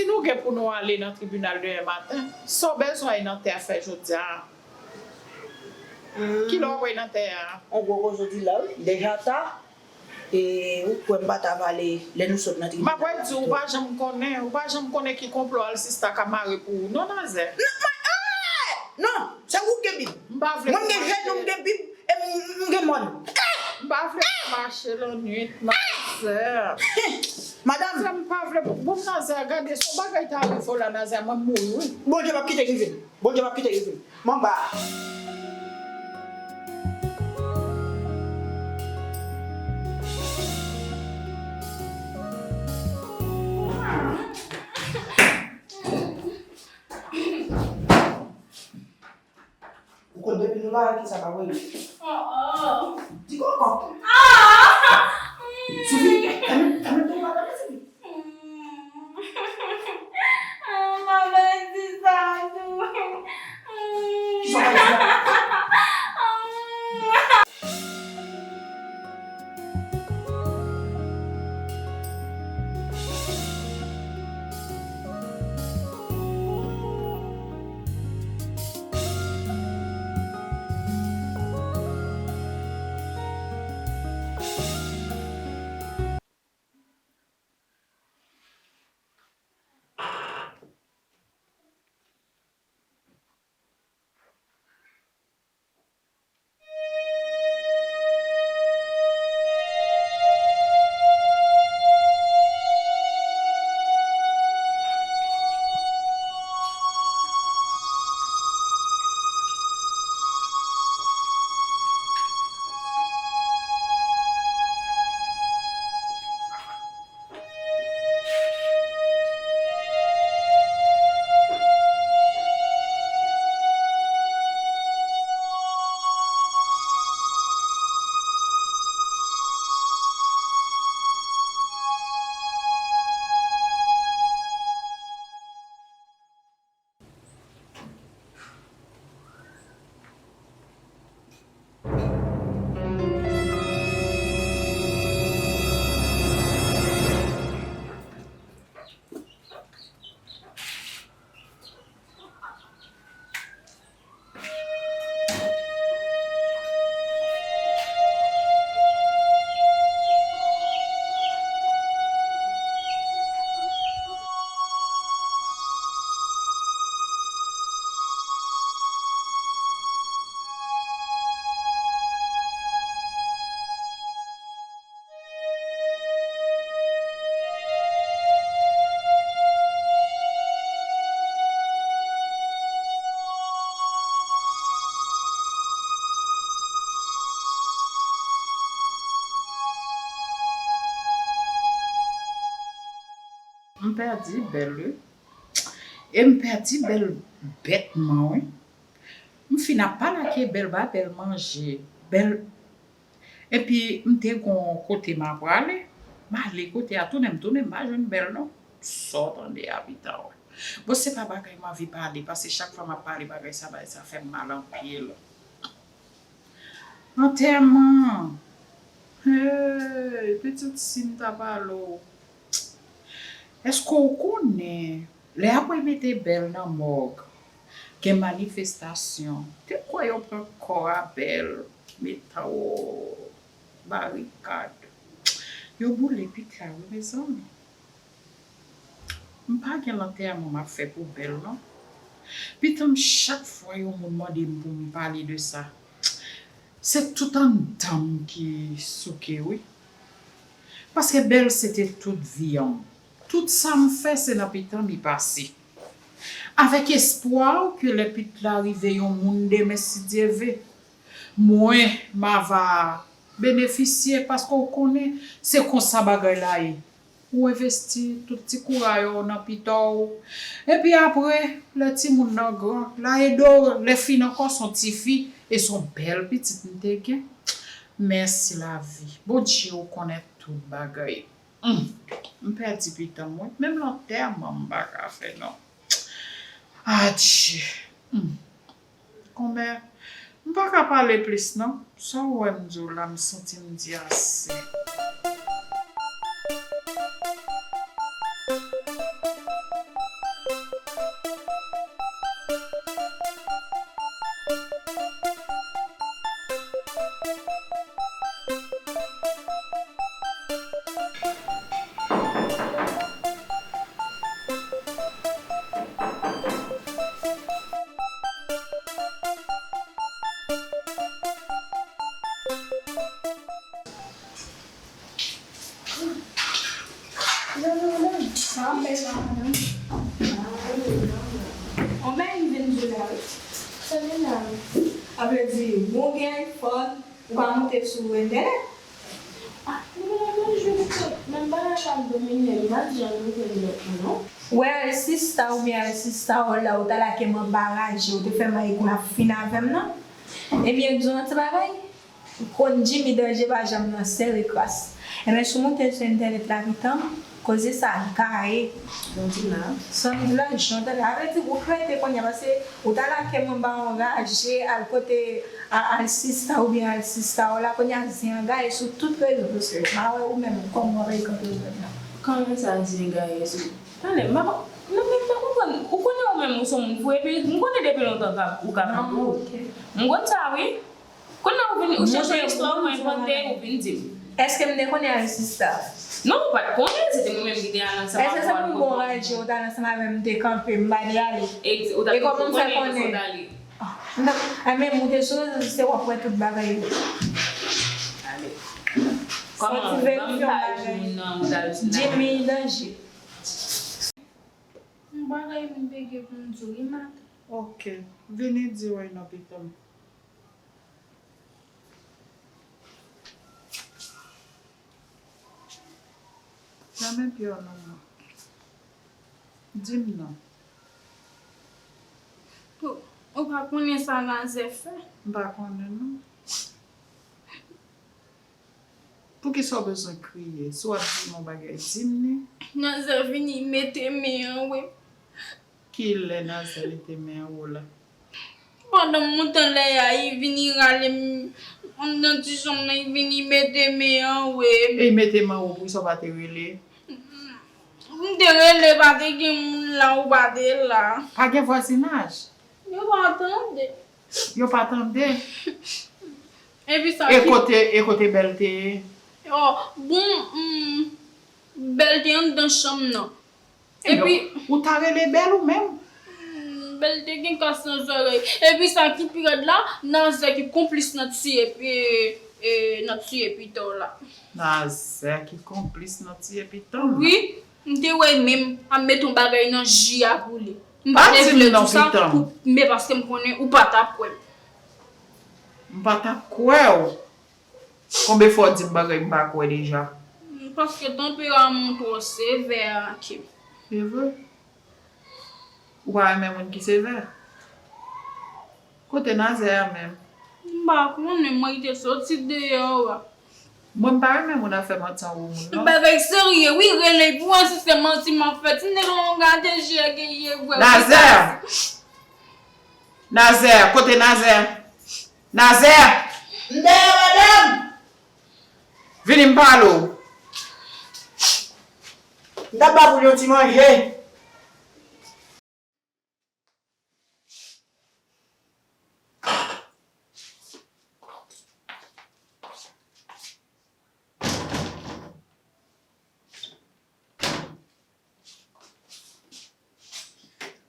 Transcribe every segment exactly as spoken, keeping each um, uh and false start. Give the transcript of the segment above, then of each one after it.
Nou gen pou nou ale nan tribinal demen maten. Sa w bezwen al nan tè a fè jodi a? Kilè w ap al nan tè a? On gwo koze w di la, wi. Deja ta. E ou kwè m pa ta vale lè nou sot nan tribinal? M ap di w, ou pa janm konnen, ou pa janm konnen ki konplo Alsista ka mare pou ou, non, Nazè? Non, mwen, eh! Non, se ou k gen Bib. M pa vle. Mwen, m gen jenou, m gen Bib, e m, m gen mòn. Eh! M pa vle pou mache lannwit, Nazè. Madanm. Sè, m pa vle pou, bon, Nazè, gade, se yon bagay ta rive w la, Nazè, mwen m mouri, wi. Bondye p ap kite rive m. Bondye p ap kite rive m. Manba. Ou konn depi nou la, kisa k ap rele? Di kòkòt. Tifi, fèmen, fèmen dèyè a, fèmen, Tifi. Mwen pa vle di sa tou. Kisa w pa di la? M pèdi Bèl, wi. E m pèdi Bèl bètman, wi. M fin ap pale ak Bèl, ba Bèl manje. Bèl, epi m te gon kote m a prale. M ale kote a, tounen m tounen, m pa jwenn Bèl, non. Sa w tande a, Pita, wi. Bon, se pa bagay m anvi pale, paske chak fwa m ap pale bagay sa, bagay sa fè m mal anpil. Antèman. Hey, pitit, si m ta pale w. Èske w konnen, lè apre mete Bèl nan mòg, gen manifestasyon? Te kwè yo pran kò a Bèl, mete yo barikad. Yo boule Pita, wi, mezanmi. M pa gen lantèman m ap fè pou Bèl, non. Pitan m, chak fwa yon moun mande m pou m pale de sa, se tout anndan m ki souke, wi. Paske Bèl se te tout vi an m. Tout sa m fè, se nan pitan m li pase. Avèk espwa ke lè pit la rive yon moun demen, si Dye ve, mwen, m ava benefisye, paske w konnen, se konsa bagay la ye. Ou envesti tout ti kouray ou nan pita w. Epi apre, lè timoun nan gran, l a ede w, lè fin ankò, s on tifi, e s on bèl pitit m te gen. Mèsi lavi. Bondye, ou konnen tout bagay. Hum, m pèdi pitan m, wi. Menm lantèman m pa ka fè, non. Adje. Hum. Konmè, m pa ka pale plis non. Sa w wè m di w la, m santi m di ase. Anben, m vin di w la, wi. Sa vin la, wi. Sa vle di, bon, gen iPhone, ou pa monte sou entènèt? Ah, nou pa nan jwe, menm bagay la domine m, m pa t janm ouvri lòt, non. Wè, al sista oubyen al sista w la, ou ta lage m anba raje, ou te fè m ri kou l ap fin avè m, non? Ebyen, di w yon ti bagay. Konn Jimmy Danje pa janm nan sere kras. Enben, si w monte sou entènèt la, pitan, koze sa gaye. Jan w di la. San m di la, jan w tande. Sa vle di, ou k rete kounye a, paske ou t al ak kè m anba yon raje, al kote a, al sista oubyen al sista w la, kounye a, zen an gaye sou tout rezo sosyo yo. M pa wè ou menm, kòman w ap kanpe ou menm nan. Kòman sa, zen gaye sou? Tande, m pa, non, men m pa konprann. Ou konnen ou menm, ou se yon moun fou, epi m konnen depi lontan w ka, ou ka kanpe ou. M konn sa, wi. Kounye a ou vin, ou chèche istwa, ou envante, ou vin di m. Èske m te konnen al sista? Non, ou pa t konnen, se te mwen menm ki te al ansanm avè w. Èske se pou m bon raje ou t al ansanm avè m, m te kanpe, m pa te ale? E kòman m fè konnen? Ah, m t ap, a, men m te sou rezo sosyo, w ap wè tout bagay yo. Ale. Kòman? Ban m paj moun nan, ou t al sou la. Jimmy Danje. Yon bagay m peke pou m di w, wi, matant. Ok. Vini di w non, pitit. Nan men pye w non, mwen. Di m non. Ou, ou pa konnen sa Nazè fè? M pa konnen non. Poukisa w bezwen kriye? Si w ap di m yon bagay, di m li. Nazè vini mete men an, wi. Kilè Nazè mete men an wou la? Pandan m monte anlè a, li vini rale m anndan ti chanm nan, li vini mete men an wè m. E li mete men an wou, poukisa w pa te rele? M te rele, pa te gen moun la, ou pa te la. Pa gen vwazinaj? Yo pa tande. Yo pa tande? Epi sa ki... E kote, e kote Bèl te ye? Oh, bon, mm, Bèl te anndan chanm nan. Epi, ou ta rele Bèl ou menm? Hmm, Bèl te gen kas nan zòrèy. Epi sa ki pi rèd la, Nazè ki konplis nan tiye, e, e, nan tiye pitit w la. Nazè ki konplis nan tiye pitit w la? Wi, m te wè menm ap met yon bagay nan ji a pou li. M pa te vle di sa pou, men paske m konnen ou pa t ap kwè m. M pa t ap kwè w. Konbyen fwa w di m bagay m pa kwè deja? Paske tanperaman w twò sevè, Akim. Se vre? Ou pa renmen moun ki sevè? Kote Nazè a menm? M pa konnen, mwen ki te soti deyò a. Mwen m pa renmen moun ap fè manti an wou moun, non. Bagay serye, wi, rele pou wè si se manti m ap fè. Ti nèg lan gade je ke ye vre. Nazè! Nazè, kote Nazè? Nazè! M dèyè, madanm! Vini m pale w. M t ap ba pou l yon ti manje.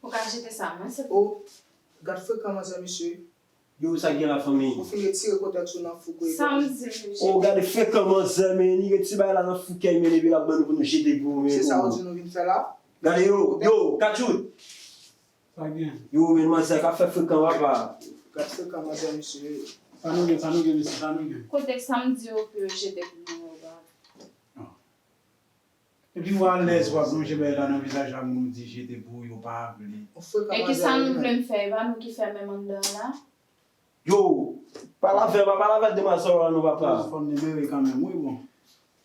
Ou ka jete sa, mwen, se... Oh, gad frekan manzè, mesye. Yo, sa k gen la, fanmi? Ou fin retire kotèks ou nan fou kwe. Sa m di, mesye. Oh, gade frekan manzè, men li ret ti bagay la nan fou kèy, men epi l ap ban nou pou nou jete pou, men. Se sa ou di nou vin fè la? Gade yo, yo, Katchout! Sa gen? Yo, men manzè ka fè frekan, papa. Gad frekan manzè, mesye. Sa nou gen, sa nou gen, mesye, sa nou gen? Kote sa m di yo pou yo jete pou mwen yo, ba. Epi w alèz, w ap lonje bay la nan vizaj la, moun ou di jete pou yo pa vle. E ki sa nou vle m fè? E pa nou ki fè menm anndan an la? Yo, pale avè, pa pale avè demwazèl la non, papa. Fò m libere kanmenm, wi, bon.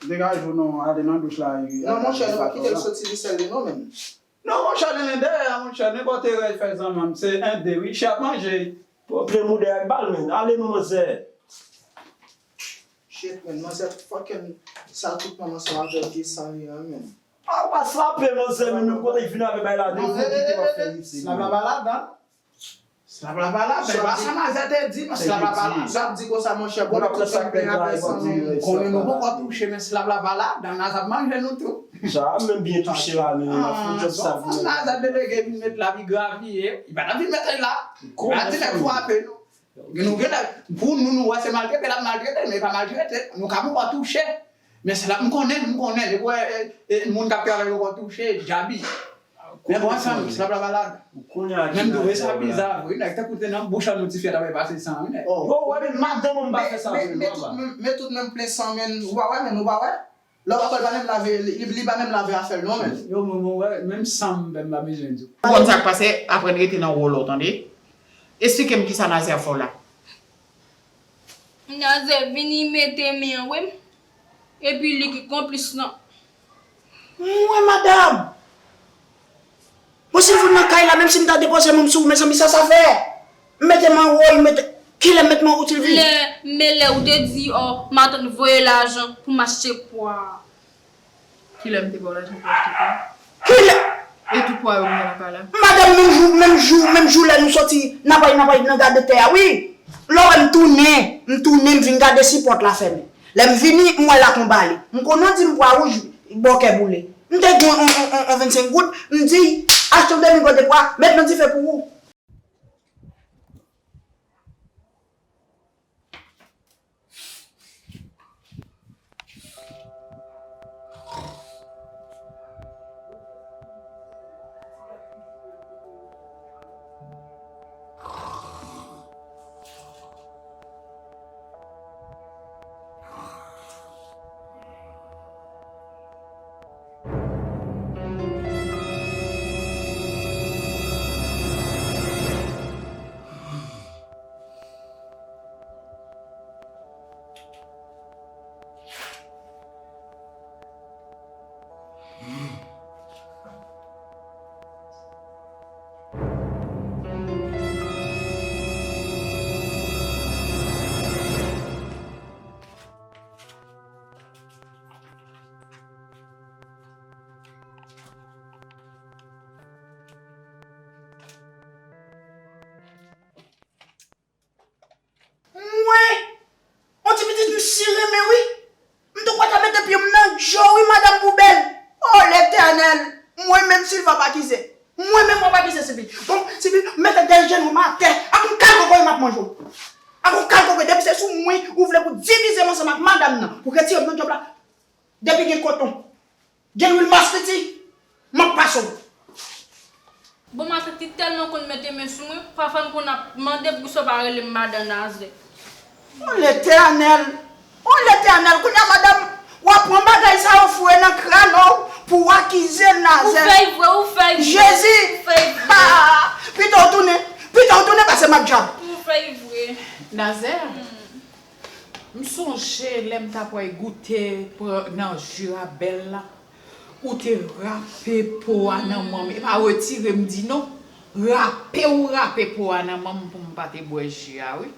Degaje w non, ale nan douch la, wi. Non, monchè, nou pa kite l soti li sèl li non, menm. Non, monchè, li nen dèyè a, monchè, nenpòt erè l fè zanmanm, se en de, wi, chè ap manje. Pran plen moudè ak bal, men. Ale non, manzè. Shit, man, manzè fucking sal tout manman sa avè vye san li an, man. A, w pa frape manzè, men menm kote l vin avè bay la, devan kite w ap fè isi. Slap la pa ladan. Slap la pa ladan. E pa sa manzè te di, non, slap la pa ladan. Sa ap di konsa, monchè, bon, tout moun gen avè san moun. Konnen nou poko touche, men slap la pa ladan, nan sa ap manje nou tou. Sa a menm byen touche la, men l ap fout jòb sa pou nou. Nan sa delege vin met la, pi graviye, li pa t ap vin met la. Li pa di nèg frape nou. Gen nou gen lè, pou nou, nou wè se maltrete l ap maltrete, men li pa maltrete. Nou ka poko touche. Men slap, m konnen l, m konnen l. Epi w wè, e, e, moun k ap travay yo touche, djabi. Men bon, ansanm, slap la malad. Men m twouve sa biza vre, nèg tankou te nan bouch an nou ti fyèt ap pase san wi nèg. Yo, wè, men madanm ou m pa fè sa vre, men, men, men tout menm plen san, men, ou pa wè, men ou pa wè. Lè w pa kwè l pa menm lave, li, li pa menm lave afè l non, men. Yo, mwen, mwen, wè, menm san m, m pa bezwen di w. Ou konn sa k pase, aprann rete nan wòl ou, tande? Esplike m kisa Nazè fè w la. Nazè vini mete men an, wi. Epi li ki konplis lan. Mwen, madanm! Bon, si l vin nan kay la, menm si m ta depoze men m sou ou, mezanmi, sa sa fè? M mete m anwo, m mete. Kilè m met m anwo, Silvi? Lè, men lè ou te di, ò, matant voye lajan pou m achte pwa. Kilè m te ba w lajan pou w achte pwa? Kilè? E tout pwa yo m gen nan kay la? Madanm, menm jou, menm jou, menm jou lè nou soti, n ap al, n ap al nan gade tè a, wi. Lè w wè m tounen, m tounen, m vin gade si pòt la fèmen. Lè m vini, m wè l ak yon bale. M konnen w di m pwa wouj, bòkè boule. M te gen yon, yon, yon, yon vennsenk goud, m di, achte yon demi gòdye pwa, met nan dife pou ou. Mwen, on ti pitit m sire men wi. M tou kwè ta mete pye m nan djo wi, madanm poubèl. O Letènèl, mwen menm Silva pa akize. Mwen menm w ap akize, Silvi. Bon, Silvi, mete dèyè jenou m atè. Ak yon kal kokoye m ap manje w. Ak yon kal kokoye, depi se sou mwen ou vle pou divize m ansanm ak madanm nan, pou retire m nan djòb la. Depi gen koton, gen lwil mas piti, m ap pase w. Bon, matant li tèlman konn mete men sou mwen, pafwa m konn ap mande poukisa w pa rele m madan Nazè. O Letènèl! O Letènèl! Kounye a, madanm, w ap pran bagay sa yo foure nan kràn ou pou w akize Nazè. Ou fè vre, ou fè vre. Jezi! Ou fè vre. Ah! Pito w tounen, pito w tounen pase m ak dyab. Ou fè vre. Nazè, m sonje lè m t ap wè goute pran nan ji a bèl la. Ou te rape po a nan men m. E pa retire m di non. Rape ou rape po a nan men m pou m pa te bwè ji a wi.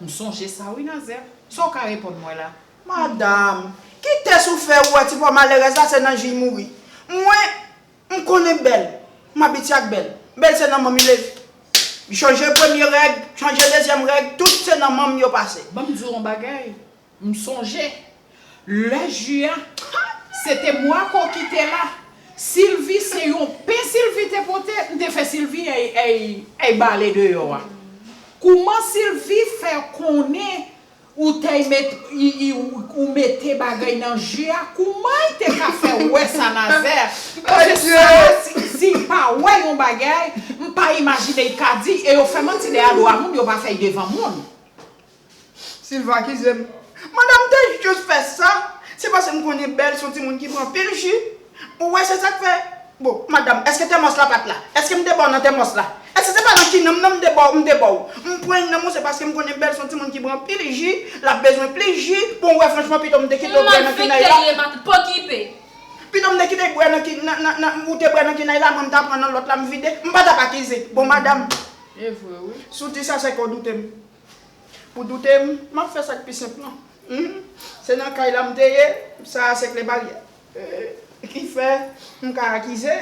M sonje sa wi, Nazè. Sa w ka reponn mwen la? Madanm, ki tès ou fè ou wè ti pwa malerèz la se nan ji l mouri? Mwen, m konnen Bèl. M abitye ak Bèl. Bèl se nan men m li leve. Li chanje premye règ, chanje dezyèm règ, tout se nan men m yo pase. Ban m di w yon bagay. M sonje, lè ji a, se te Mwako ki te la. Silvi, se yon pen Silvi te pote, m te fè Silvi èy, èy, èy bale deyò a. Kouman Silvi fè konnen ou te met, i, i, ou mete bagay nan ji a? Kouman l te ka fè wè sa, Nazè? Paske sa, si, si l pa wè yon bagay, m pa imajine l ka di, e yo fè manti dèyè do a moun, yo pa fè l devan moun. Silva akize m. Madanm, m te jis fè sa. Se paske m konnen Bèl se yon timoun ki pran anpil ji. Ou wè, se sa k fè. Bon, madanm, èske tèmòs la pa t la? Èske m te ba w nan tèmòs la? Èske se pa nan kinan m nan m te ba w, m te ba w? M pran nan men w, se paske m konnen Bèl se yon timoun ki pran anpil ji, l ap bezwen plis ji. Bon, w wè, franchman, pito m te kite w bwè nan kinay la. Yon malfektè li ye, matant, pa okipe. Pito m te kite l bwè nan ki-, nan, nan, nan, ou te bwè nan kinay la, mwen m ta pran nan lòt la, m vide. M pa t ap akize. Bon, madanm. E vre, wi. Si w di sa, se ke w doute m. Ou doute m, m ap fè sa k pi senp lan. Humm, se nan kay la m te ye, sa a se kle baryè. Eh, ki fè m ka akize,